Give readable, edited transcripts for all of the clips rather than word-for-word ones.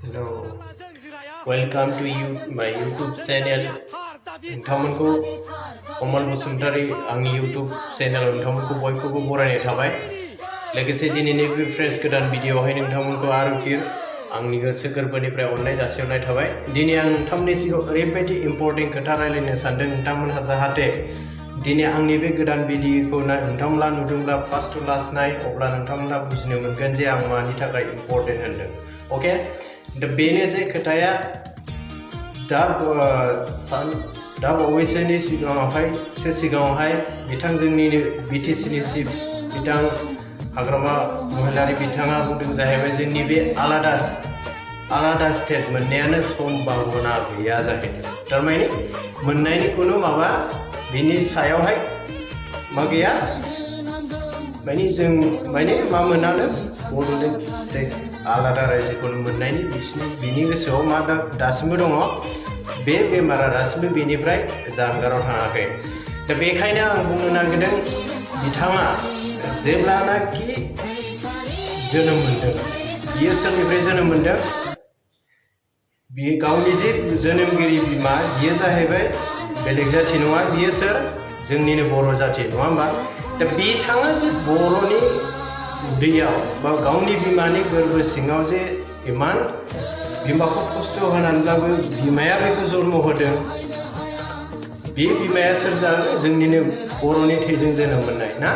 Hello, welcome to my YouTube channel. नोंथांमोनखौ कमल बसुमतारी आंनि YouTube चेनेलाव नोंथांमोनखौ बयखौबो बरायनाय थाबाय। लोगोसे दिनैनि बे फ्रेश गोदान भिडिअआवहाय नोंथांमोनखौ आरो फिन आंनि गोसो गोरबोनिफ्राय अननाय जासिहरनाय थाबाय। दिनै आं नोंथांमोननि सिगाङाव ओरैबायदि इम्परटेन्ट खोथा रायलायनो सानदों नोंथांमोनहा जाहाथे दिनै आंनि बे गोदान भिडिअखौ नोंथांमोनहा नुदोंब्ला फार्स्ट टु लास्ट नाय अब्ला नोंथांमोनहा बुजिनो मोनगोन जे आं मानि थाखाय इम्परटेन्ट होनदों। ओके दा बेनो जे खोथाया दा बावैसोनि सिगाङावहाय बिथां जोंनिनो बिटिसिनि चिफ बिथां हाग्रामा महिलारि बिथाङा बुंदों जाहैबाय जोंनि बे आलादा स्टेट मोननायानो सम्भावना गैया जाहैदों। थारमाने मोननायनि खुनु माबा बिनि सायावहाय मा गैया माने मा मोनानो बड'लेण्ड स्टेट आलादा रायजोखौनो मोननायनि बिनि गोसोआव मा दासिमबो दङ बे बेमारा दासिमबो बेनिफ्राय जानगाराव थाङाखै। दा बेखायनो आं बुंनो नागिरदों बिथाङा जेब्लानाखि जोनोम मोनदों बियो सोरनिफ्राय जोनोम मोनदों बियो गावनि जे जोनोमगिरि बिमा बियो जाहैबाय बेलेग जाथि नङा बियो सोर जोंनिनो बर' जाथि नङा होमबा। दा बिथाङा जे बर'नि उदैयाव बा गावनि बिमानि गोरबो सिङाव जे इमान बिमाखौ खस्थ' होनानैब्लाबो बिमाया बेखौ जन्म होदों बे बिमाया सोर जानो जोंनिनो बर'नि थैजों जोनोम मोननाय ना।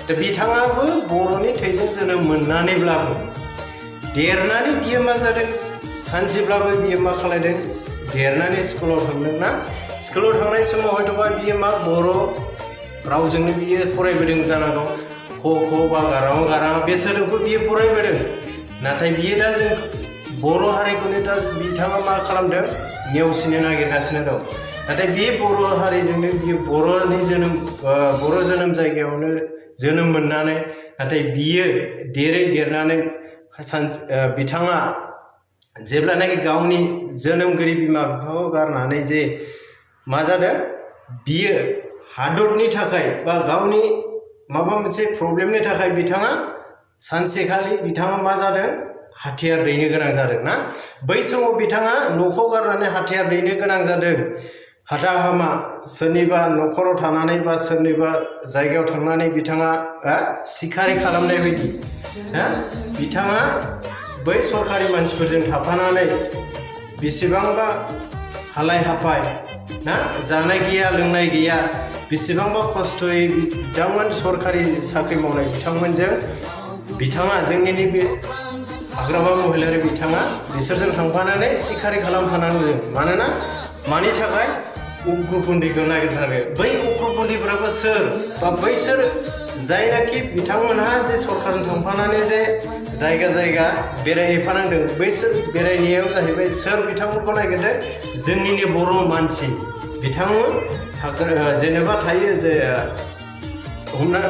दा बिथाङाबो बर'नि थैजों जोनोम मोननानैब्लाबो देरनानै बियो मा जादों सानसेब्लाबो बियो मा खालायदों देरनानै स्कुलाव थांदों ना। स्कुलाव थांनाय समाव हयथ'बा बियो मा बर' रावजोंनो बियो फरायबोदों जानांगौ क ख बा गारां बे सोदोबखौ बियो फरायबोदों। नाथाय बियो दा जों बर' हारिखौनो दा बिथाङा मा खालामदों नेवसिनो नागिरगासिनो दं। नाथाय बे बर' हारिजोंनो बियो बर' जोनोम जायगायावनो जोनोम मोननानै नाथाय बियो देरनानै बिथाङा जेब्लानाखि गावनि जोनोमगिरि बिमा बिफाखौ गारनानै जे मा जादों बियो हादरनि थाखाय बा गावनि माबा मोनसे प्रब्लेमनि थाखाय बिथाङा सानसेखालि बिथाङा मा जादों हाथियार दैनो गोनां जादों ना। बै समाव बिथाङा न'खौ गारनानै हाथियार दैनो गोनां जादों। हाथा हामा सोरनिबा न'खराव थानानै बा सोरनिबा जायगायाव थांनानै बिथाङा सिखारि खालामनाय बायदि बिथाङा बै सरखारि मानसिफोरजों थाफानानै बेसेबांबा हालाय हाफाय ना जानाय गैया लोंनाय गैया बेसेबांबा खस्थ'यै बिथांमोन सरखारि साख्रि मावनाय बिथांमोनजों बिथाङा जोंनि बे हाग्रामा महिलारि बिथाङा बिसोरजों थांफानानै सिखारि खालामफानांदों। मानोना मानि थाखाय उग्रपन्थीखौ नागिरथारो। बै उग्रपन्थीफोराबो सोर बा बैसोर जायनाखि बिथांमोनहा जे सरकारजों थांफानानै जे जायगा बेरायहैफानांदों बैसोर बेरायनायाव जाहैबाय सोर बिथांमोनखौ नागिरदों जोंनिनो बर' मानसि बिथांमोन जेनेबा थायो जे हमना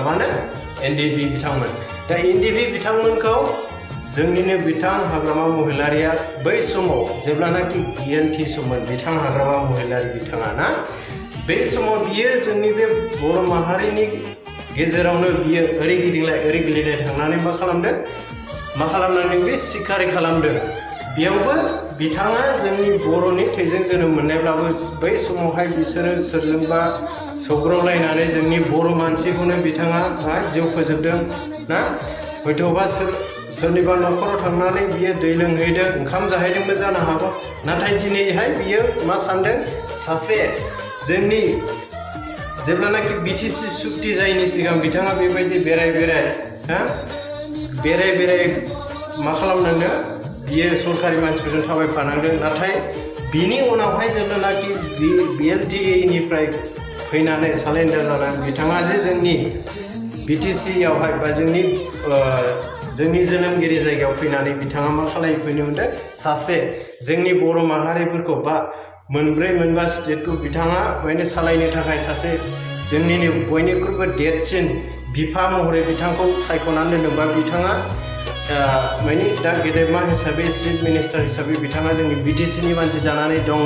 मा होनो एनडिपि बिथांमोन। दा एनडिपि बिथांमोनखौ जोंनिनो बिथां हाग्रामा महिलारिया बै समाव जेब्लानाखि बिएनटि सममोन बिथां हाग्रामा महिलारि बिथाङा ना बे समाव बियो जोंनि बे बर' माहारिनि गेजेरावनो बियो ओरै गिदिंलाय थांनानै मा खालामनांदों बे सिखारि खालामदों। बेयावबो बिथाङा जोंनि बर'नि थैजों जोनोम मोननायब्लाबो बै समावहाय बिसोरो सोरजोंबा सौग्रावलायनानै जोंनि बर' मानसिखौनो बिथाङा जिउ फोजोबदों ना। हयथ'बा सोरनिबा न'खराव थांनानै बियो दै लोंहैदों ओंखाम जाहैदोंबो जानो हागौ। नाथाय दिनैहाय बियो मा सानदों सासे जोंनि जेब्लानाखि बिटिसि सुक्ति जायैनि सिगां बिथाङा बेबायदि बेराय मा खालामनांदों बियो सरखारि मानसिफोरजों थाबायफानांदों। नाथाय बिनि उनावहाय जेब्लानाखि बिएलटिएनिफ्राय फैनानै सारेन्डार जानानै बिथाङा जे जोंनि बिटिसियावहाय बा जोंनि जोनोमगिरि जायगायाव फैनानै बिथाङा मा खालामफैनो मोनदों सासे जोंनि बर' माहारिफोरखौ बा मोनबा स्टेटखौ बिथाङा माने सालायनो थाखाय सासे जोंनिनो बयनिख्रुइबो देरसिन बिफा महरै बिथांखौ सायख'नानै दोनदोंबा बिथाङा माने दा गेदेमा हिसाबै चिफ मिनिस्टार हिसाबै बिथाङा जोंनि बिटिसिनि मानसि जानानै दङ।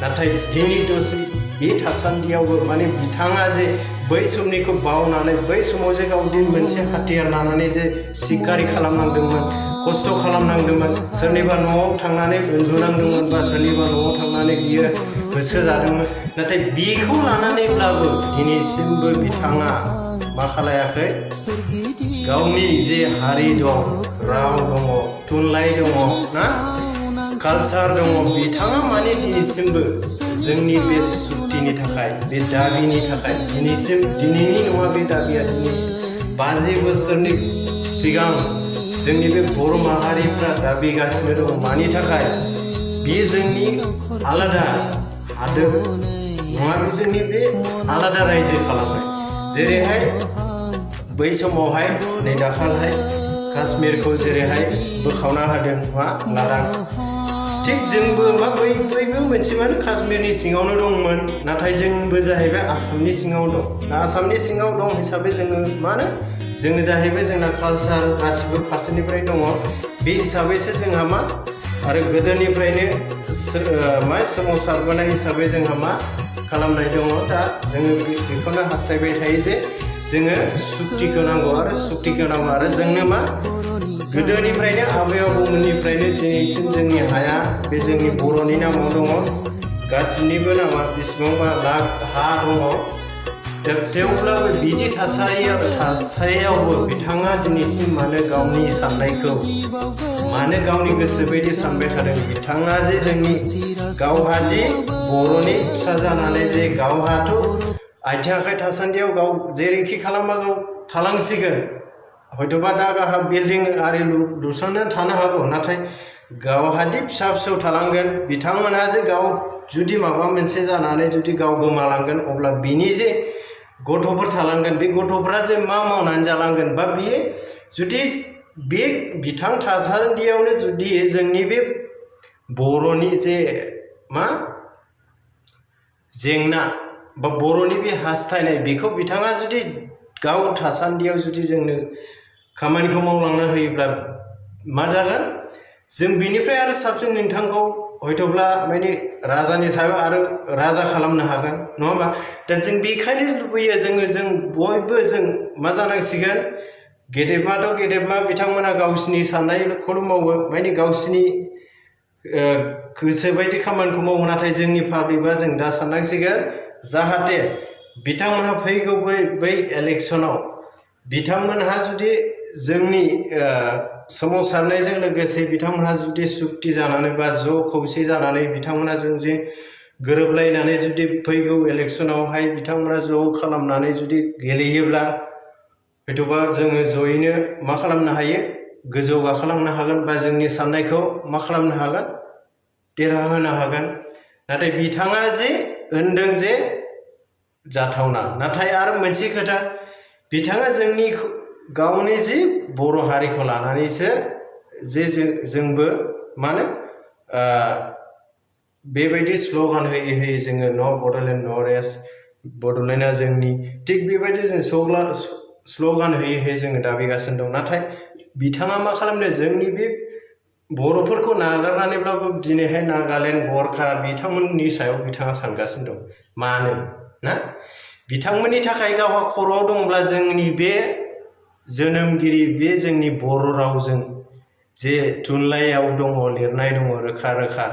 नाथाय दिनै दसे बे थासान्दियावबो माने बिथाङा जे बै समनिखौ बावनानै बै समाव जे गावदि मोनसे हाथियार लानानै जे सिखारि खालामनांदोंमोन खस्थ' खालामनांदोंमोन सोरनिबा न'आव थांनानै उन्दुनांदोंमोन बा सोरनिबा न'आव थांनानै बियो होसो जादोंमोन नाथाय बेखौ लानानैब्लाबो दिनैसिमबो बिथाङा मा खालायाखै गावनि जे हारि दं राव दङ थुनलाइ दङ ना कालचार दङ बिथाङा माने दिनैसिमबो जोंनि बे सुक्तिनि थाखाय बे दाबिनि थाखाय दिनैसिम दिनैनि नङा बे दाबिया दिनैसिम 50 बोसोरनि सिगां जोंनि बे बर' माहारिफ्रा दाबिगासिनो दङ मानि थाखाय बेयो जोंनि आलादा हादोर नङा बे जोंनि बे आलादा रायजो खालामनाय जेरैहाय बै समावहाय नै दाखालहाय काश्मीरखौ जेरैहाय बोखावना होदों मा लादाख थिग जोंबो मा बयबो मोनसेमानो काश्मीरनि सिङावनो दंमोन नाथाय जोंबो जाहैबाय आसामनि सिङाव दं आसामनि सिङाव दं हिसाबै जोङो मानो जोङो जाहैबाय जोंना कालचार गासिबो फारसेनिफ्राय दङ बे हिसाबैसो जोंहा मा आरो गोदोनिफ्रायनो मा सोमावसारबोनाय हिसाबै जोंहा मा खालामनाय दङ दा जोङो बेखौनो हास्थायबाय थायो जे जोङो सुक्तिखौ नांगौ आरो सुक्तिखौ नांगौ आरो जोंनो मा गोदोनिफ्रायनो आबै आबौमोननिफ्रायनो दिनैसिम जोंनि हाया बे जोंनि बर'नि नामाव दङ गासिनिबो नामा बेसेबांबा लाख हा दङ थेवब्लाबो बिदि थासारियावबो बिथाङा दिनैसिम मानो गावनि साननायखौ मानो गावनि गोसो बायदि सानबाय थादों बिथाङा जे जोंनि गावहादि बर'नि फिसा जानानै जे गावहाथ' आथिं आखाइ थासान्दियाव गाव जेरैखि खालामबा गाव थालांसिगोन हयथ'बा दा गाहा बिल्डिं आरि लुस्रांनानै थानो हागौ नाथाय गावहादि फिसा फिसौ थालांगोन बिथांमोनहा जे गाव जुदि माबा मोनसे जानानै जुदि गाव गोमालांगोन अब्ला बिनि जे गथ'फोर थालांगोन बे गथ'फ्रा जे मा मावनानै जालांगोन बा बियो जुदि बे बिथां थासान्दियावनो जुदि जोंनि बे बर'नि जे मा जेंना बा बर'नि बे हास्थायनाय बेखौ बिथाङा जुदि गाव थासान्दियाव जुदि जोंनो खामानिखौ मावलांनो होयोब्ला मा जागोन जों बिनिफ्राय आरो साबसिन नोंथांखौ हयथ'ब्ला माने राजानि सायाव आरो राजा खालामनो हागोन नङा होमबा दा जों बेखायनो लुबैयो जों बयबो जों मा जानांसिगोन गेदेमा बिथांमोना गावसिनि साननायखौल' मावो माने गावसिनि गोसो बायदि खामानिखौ मावो नाथाय जोंनि पाब्लिकआ जों दा साननांसिगोन जाहाथे बिथांमोनहा फैगौ बै इलेक्सनाव बिथांमोनहा जुदि जोंनि सोमावसारनायजों लोगोसे बिथांमोनहा जुदि सुक्ति जानानै बा ज' खौसे जानानै बिथांमोनहा जों जे गोरोबलायनानै जुदि फैगौ इलेक्सनावहाय बिथांमोनहा ज' खालामनानै जुदि गेलेयोब्ला हयथ'बा जोङो जयैनो मा खालामनो हायो गोजौ गाखोलांनो हागोन बा जोंनि साननायखौ मा खालामनो हागोन देरहाहोनो हागोन नाथाय बिथाङा जे होनदों जे जाथावना नाथाय आरो मोनसे खोथा बिथाङा जोंनि गावनि जि बर' हारिखौ लानानैसो जे जोंबो मानो बेबायदि स्ल'गान होयै जोङो न' बड'लेण्ड न' रेस्ट बड'लेण्डआ जोंनि थिग बेबायदि जों स्ल'गान होयै जोङो दाबिगासिनो दं नाथाय बिथाङा मा खालामनो जोंनि बे बर'फोरखौ नागारनानैब्लाबो दिनैहाय नागालेण्ड गरखा बिथांमोननि सायाव बिथाङा सानगासिनो दं मानो ना बिथांमोननि थाखाय गावहा खर'आव दंब्ला जोंनि बे जोनोमगिरि बे जोंनि बर' रावजों जे थुनलाइयाव दङ लिरनाय दङ रोखा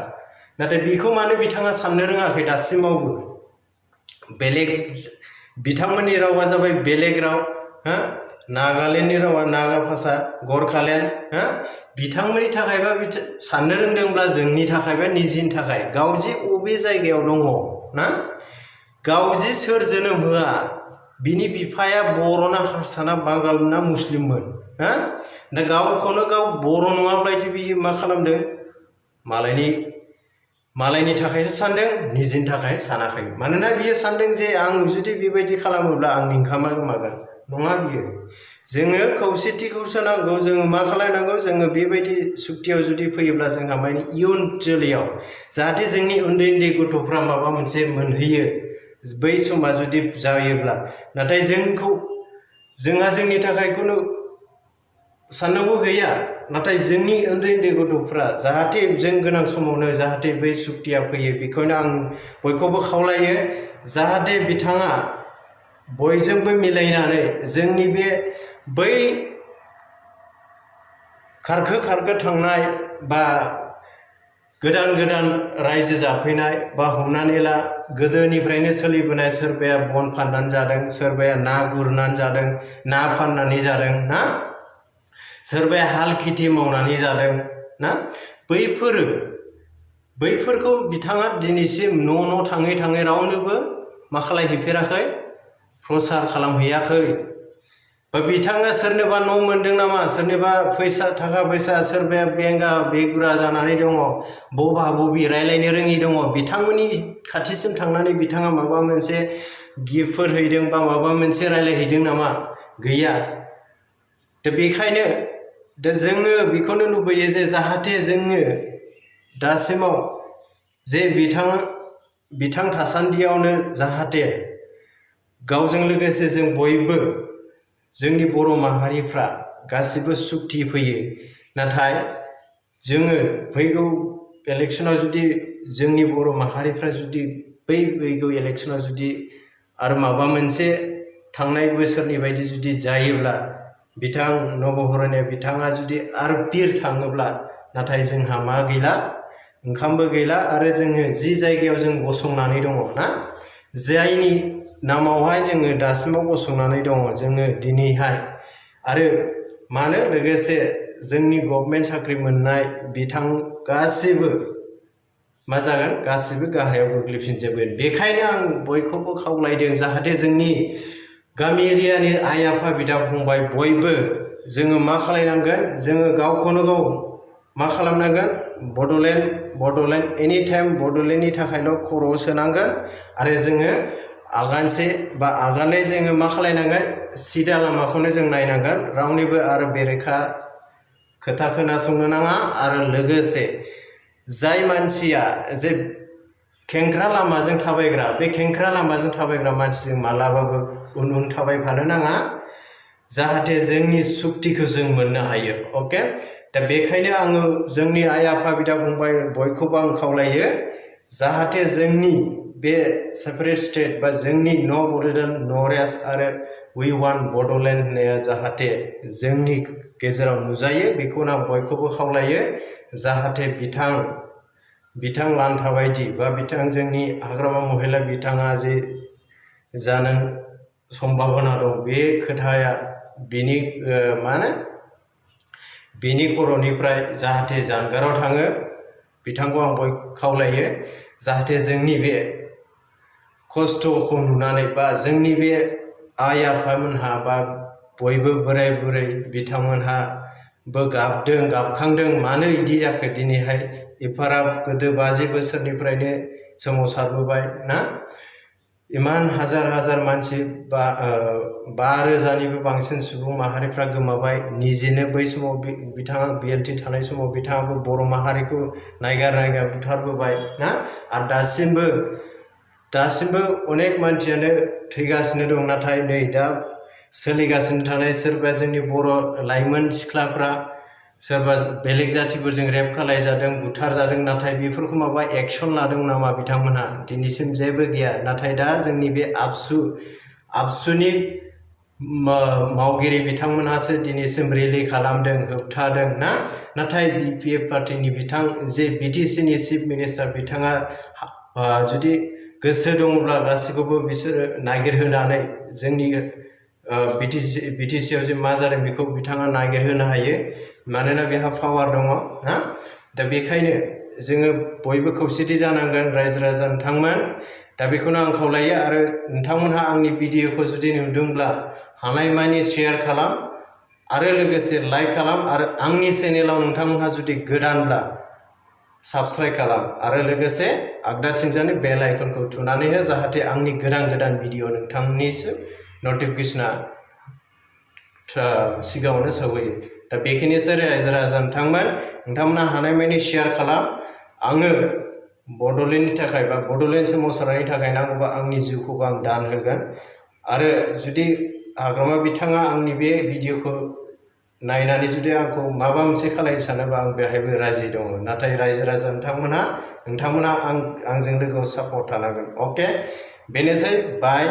नाथाय बेखौ मानो बिथाङा साननो रोङाखै दासिमावबो बेलेग बिथांमोननि रावा जाबाय बेलेग राव नागालेण्डनि रावा नागा भाषा गरखालेण्ड बिथांमोननि थाखायबा साननो रोंदोंब्ला जोंनि थाखायबा निजिनि थाखाय गाव जे अबे जायगायाव दङ ना गाव जे सोर जोनोम होआ बिनि बिफाया बर'ना हारसाना बांगाल ना मुस्लिममोन दा गावखौनो गाव बर' नङाब्लायदि बियो मा खालामदों मालायनि थाखायसो सानदों निजिनि थाखाय सानाखै मानोना बियो सानदों जे आं जुदि बेबायदि खालामोब्ला आंनि ओंखामा गोमागोन नङा बियो जोङो खौसेथिखौसो नांगौ जोङो मा खालामनांगौ जोङो बेबायदि सुक्तियाव जुदि फैयोब्ला जोंहा माने इयुन जोलैयाव जाहाथे जोंनि उन्दै गथ'फ्रा माबा मोनसे मोनहैयो बै समा जुदि जायोब्ला नाथाय जोंहा जोंनि थाखाय खुनु साननांगौ गैया नाथाय जोंनि उन्दै गथ'फ्रा जाहाथे जों गोनां समावनो जाहाथे बै सुक्तिया फैयो बेखौनो आं बयखौबो खावलायो जाहाथे बिथाङा बयजोंबो मिलायनानै जोंनि बै खारखो थांनाय बा गोदान रायजो जाफैनाय बा हमनानै ला गोदोनिफ्रायनो सोलिबोनाय सोरबाया बन फाननानै जादों, सोरबाया ना गुरनानै जादों, ना फाननानै जादों ना, सोरबाया हाल खेथि मावनानै जादों ना, बैफोरखौ बिथाङा दिनैसिम न' थाङै रावनोबो मा खालायहैफेराखै, प्रसार खालामहैयाखै। बा बिथाङा सोरनोबा न' मोनदों नामा, सोरनिबा थाखा फैसा, सोरबाया बेंगा बेगुरा जानानै दङ, बबा बबि रायलायनो रोङि दङ, बिथांमोननि खाथिसिम थांनानै बिथाङा माबा मोनसे गिफ्टफोर हैदों बा माबा मोनसे रायलायहैदों नामा? गैया। दा बेखायनो जोङो बेखौनो लुबैयो जे जाहाथे जोङो दासिमाव जे बिथां थासान्दियावनो जाहाथे गावजों लोगोसे जों बयबो जोंनि बर' माहारिफ्रा गासिबो सुक्ति फैयो। नाथाय जोङो फैगौ इलेक्सनाव जुदि जोंनि बर' माहारिफ्रा जुदि फैगौ इलेक्सनाव जुदि आरो माबा मोनसे थांनाय बोसोरनि बायदि जुदि जायोब्ला, बिथां नब'बर'नाय बिथाङा जुदि आरो फिर थाङोब्ला, नाथाय जोंहा मा गैला, ओंखामबो गैला आरो जोङो जि जायगायाव जों गसंनानै दङ ना, जायनि नामावहाय जोङो दासिमाव गसंनानै दङ जोङो दिनैहाय, आरो मानो लोगोसे जोंनि गभर्नमेन्ट साख्रि मोननाय बिथां गासिबो मा जागोन, गासिबो गाहायाव गोग्लैफिनजोबगोन। बेखायनो आं बयखौबो खावलायदों जाहाथे जोंनि गामि एरियानि आइ आफा बिदा फंबाय बयबो जोङो मा खालायनांगोन, जोङो गावखौनो गाव मा खालामनांगोन, बड'लेण्ड एनि टाइम बड'लेण्डनि थाखायल' खर'आव सोनांगोन आरो जोङो आगानसे बा आगानै जोङो मा खालायनांगोन, सिदा लामाखौनो जों नायनांगोन, रावनिबो आरो बेरेखा खोथा खोनासंनो नाङा। आरो लोगोसे जाय मानसिया जे खेंख्रा लामाजों थाबायग्रा, बे खेंख्रा लामाजों थाबायग्रा मानसिजों मालाबाबो उन थाबायफानो नाङा, जाहाथे जोंनि सुक्तिखौ जों मोननो हायो। अके, दा बेखायनो आङो जोंनि आइ आफा बिदा फंबाय बयखौबो आं खावलायो जाहाथे जोंनि बे सेपारेट स्टेट बा जोंनि न' बड'लेण्ड नरेश आरो वी वान बड'लेण्ड होननाया जाहाथे जोंनि गेजेराव नुजायो, बेखौनो आं बयखौबो खावलायो। जाहाथे बिथां लान्था बायदि बा बिथां जोंनि हाग्रामा महिला बिथाङा जे जानो सम्भाबना दं, बे खोथाया बिनि बिनि खर'निफ्राय जाहाथे जानगाराव थाङो, बिथांखौ आं खावलायो। जाहाथे जोंनि बे खस्थ'खौ नुनानै बा जोंनि बे आइ आफामोनहा बा बयबो बोराय बुरै बिथांमोनहाबो गाबखांदों, मानो इदि जाखो दिनैहाय एफाराब गोदो 50 बोसोरनिफ्रायनो सोमावसारबोबाय ना, इमान हाजार मानसि बा 5,000निबो बांसिन सुबुं माहारिफ्रा गोमाबाय। निजेनो बै समाव बिथाङा BLT थानाय समाव बिथाङाबो बर' माहारिखौ नायगार बुथारबोबाय ना, आरो दासिमबो अनेक मानसियानो थैगासिनो दं। नाथाय नै दा सोलिगासिनो थानाय सोरबा जोंनि बर' लाइमोन सिख्लाफ्रा सोरबा बेलेग जाथिफोरजों रेप खालायजादों, बुथारजादों, नाथाय बेफोरखौ माबा एक्सन लादों नामा बिथांमोनहा? दिनैसिम जेबो गैया। नाथाय दा जोंनि बे आबसुनि मावगिरि बिथांमोनहासो दिनैसिम रेलि खालामदों, होबथादों ना। नाथाय BPF पार्टिनि जे BTCनि चिफ मिनिस्टार बिथाङा जुदि गोसो दङब्ला गासैखौबो बिसोरो नागिरहोनानै जोंनि BTCआव जे मा जादों बेखौ बिथाङा नागिरहोनो हायो, मानोना बेहा पावार दङ ना। दा बेखायनो जोङो बयबो खौसेथि जानांगोन रायजो राजा नोंथांमोन। दा बेखौनो आं खावलायो। आरो नोंथांमोनहा आंनि भिडिअखौ जुदि नुदोंब्ला हानायमानि शेयार खालाम आरो लोगोसे लाइक खालाम, आरो आंनि चेनेलाव नोंथांमोनहा जुदि गोदानब्ला साबस्क्राइब खालाम, आरो लोगोसे आगदाथिंजानि बेल आइकनखौ थुनानै हो, जाहाथे आंनि गोदान भिडिअ नोंथांनिसिम नटिफिकेसना सिगाङावनो सौहैयो। दा बेखिनिसै रायजो राजा नोंथांमोनहा हानायमानि शेयार खालाम। आङो बड'लेण्डनि थाखाय बा बड'लेण्ड सोमावसारनायनि थाखाय नांगौबा आंनि जिउखौबो आं दान होगोन। आरो जुदि हाग्रामा बिथाङा आंनि बे भिडिअखौ नायनानै जुदि आंखौ माबा मोनसे खालायनो सानोबा आं बेहायबो राजि दङ। नाथाय रायजो राजा नोंथांमोनहा आंजों लोगोआव सापर्ट थानांगोन। अके, बेनोसै, बाय।